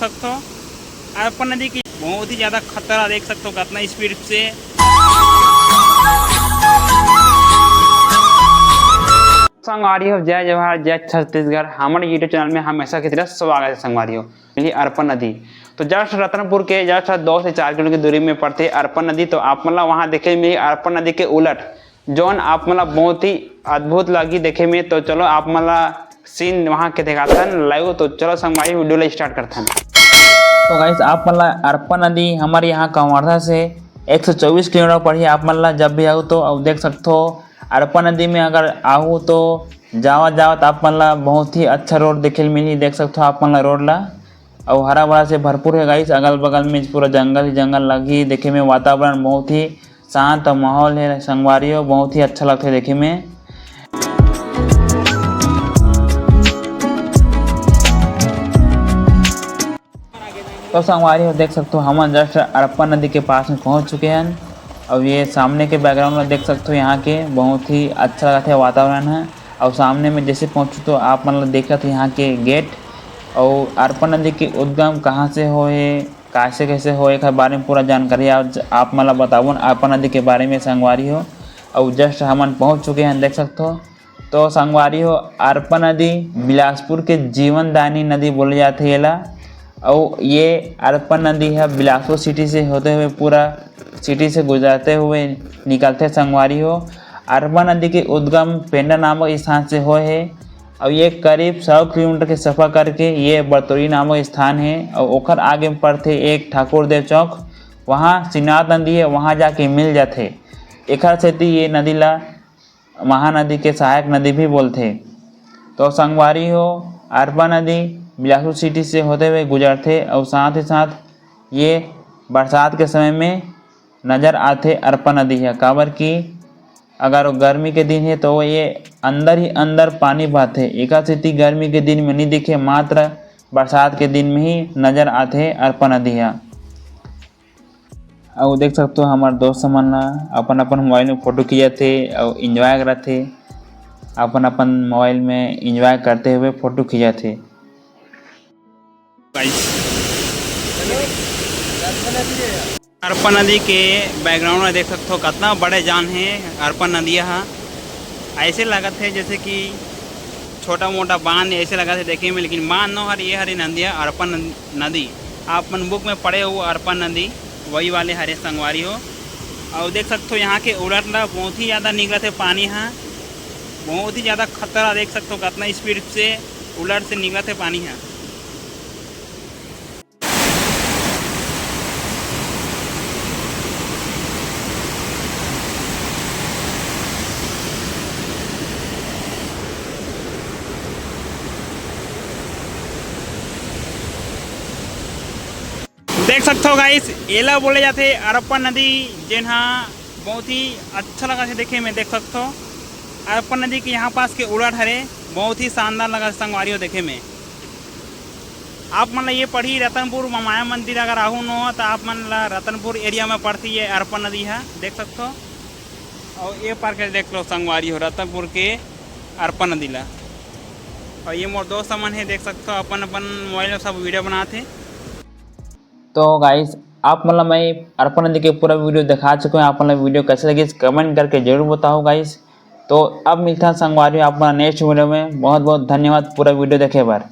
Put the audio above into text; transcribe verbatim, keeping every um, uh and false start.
सकथो, अरपा नदी के बहुत ही ज्यादा खतरा देख सकथो, कितना स्पीड से। संगवारी हो, जय जोहार, जय छत्तीसगढ़। हमारे YouTube चैनल में हमेशा की तरह स्वागत है संगवारी हो। ये अरपा नदी तो जस्ट रतनपुर के जस्ट दो से चार किलोमीटर की दूरी में पड़ती है अरपा नदी। तो आप मन ला वहाँ देखे में अरपा नदी के उलट जौन आप मन ला बहुत ही अद्भुत लगी देखे में। तो चलो आप मन ला सीन वहाँ के दिखाथन लाइव। तो चलो संगवारी वीडियो ला स्टार्ट करथन। तो गाइस, आप मन ला अरपा नदी हमारे यहाँ कवर्धा से एक सौ चौबीस किलोमीटर पड़ही। आप मन ला जब भी आऊ तो अब देख सकथो अरपा नदी में अगर आहू तो जावत जावत आप मन ला बहुत ही अच्छा रोड देखे ल मिलही। देख सकथो आप मन ला रोड ला, अउ हरा भरा से भरपूर है गाइस। अगल बगल में पूरा जंगल ही जंगल लगी देखे में, वातावरण बहुत ही शांत माहौल है संगवारी हो, बहुत ही अच्छा लगता है देखे में। तो संगवारी हो देख सकते हो हमन जस्ट अरपा नदी के पास में पहुंच चुके हैं। और ये सामने के बैकग्राउंड में देख सकते हो यहाँ के बहुत ही अच्छा लगता है वातावरण है। और सामने में जैसे पहुँचू तो आप मन ला देखत यहाँ के गेट और अरपा नदी के उद्गम कहाँ से होए, कैसे कैसे होए, एकर बारे में पूरा जानकारी आज आप मन ला बताबोन अरपा नदी के बारे में संगवारी हो। और जस्ट हमन पहुँच चुके हैं देख सकते हो। तो संगवारी हो, अरपा नदी बिलासपुर के जीवनदायिनी नदी बोले जाथे एला। अउ ये अरपा नदी ह बिलासपुर सिटी से होते हुए पूरा सिटी से गुजरते हुए निकलथे संगवारी हो। अरपा नदी के उद्गम पेंडा नामक स्थान से होए हे। अउ ये करीब सौ किलोमीटर के सफर करके ये बरतोरी नामक स्थान हे। अउ ओकर आगे में पड़थे एक ठाकुर देव चौक, वहाँ शिवनाथ नदी है, वहाँ जाके मिल जाथे। एखर सेती ये नदी ला महानदी के सहायक नदी भी बोलथे। तो संगवारी हो, अरपा नदी बिलासपुर सिटी से होते हुए गुजरथे और साथ ही साथ ये बरसात के समय में नजर आथे अरपा नदी ह, काबर कि अगर गर्मी के दिन हे तो ये अंदर ही अंदर पानी बहथे। एकर सेती गर्मी के दिन में नहीं दिखे, मात्र बरसात के दिन में ही नजर आथे अरपा नदी ह। अउ देख सकते हो हमारे दोस्त मन ला अपन अपन मोबाइल में फोटो खींचत हे अउ एंजॉय करत हे, अपन अपन मोबाइल में एंजॉय करते हुए फोटो खींचत हे। अरपा नदी के बैकग्राउंड में देख सकते हो कितना बड़े जान है अरपा नदिया हा। ऐसे लगत है जैसे कि छोटा मोटा बांध ऐसे लगत है देखे में, लेकिन बांध नो हर ये हरे नदिया अरपा नदी। आप मन बुक में पढ़े हो अरपा नदी, वही वाले हरे संगवारी हो। और देख सकते हो यहाँ के उलट ला बहुत ही ज़्यादा निकलत है पानी हा, बहुत ही ज़्यादा खतरा। देख सकते हो कितना स्पीड से उलट से निकलत है पानी हा। देख सकते हो गाइस, एला बोले जाथे अरपा नदी, जेन हा बहुत ही अच्छा लगा थे देखे में। देख सकते हो अरपा नदी के यहाँ पास के उलट हरे, बहुत ही शानदार लगा थे संगवारी हो देखे में। आप मन ला ये पढ़ी रतनपुर ममाया मंदिर अगर आहू न हो तो आप मन ला रतनपुर एरिया में पड़ती है अरपा नदी है, देख सकते हो। और ये पार के देख लो संगवारी हो रतनपुर के अरपा नदी ला। और ये मोर दोस्त मन है, देख सकते हो अपन अपन मोबाइल में सब वीडियो बनाते। तो गाइस, आप मन ला मैं अरपा नदी के पूरा वीडियो दिखा चुके हैं। आप मन ला वीडियो कैसे लगी कमेंट करके जरूर बताओ गाइस। तो अब मिलता है संगवारी हो आप मन नेक्स्ट वीडियो में। बहुत बहुत धन्यवाद पूरा वीडियो देखे बर।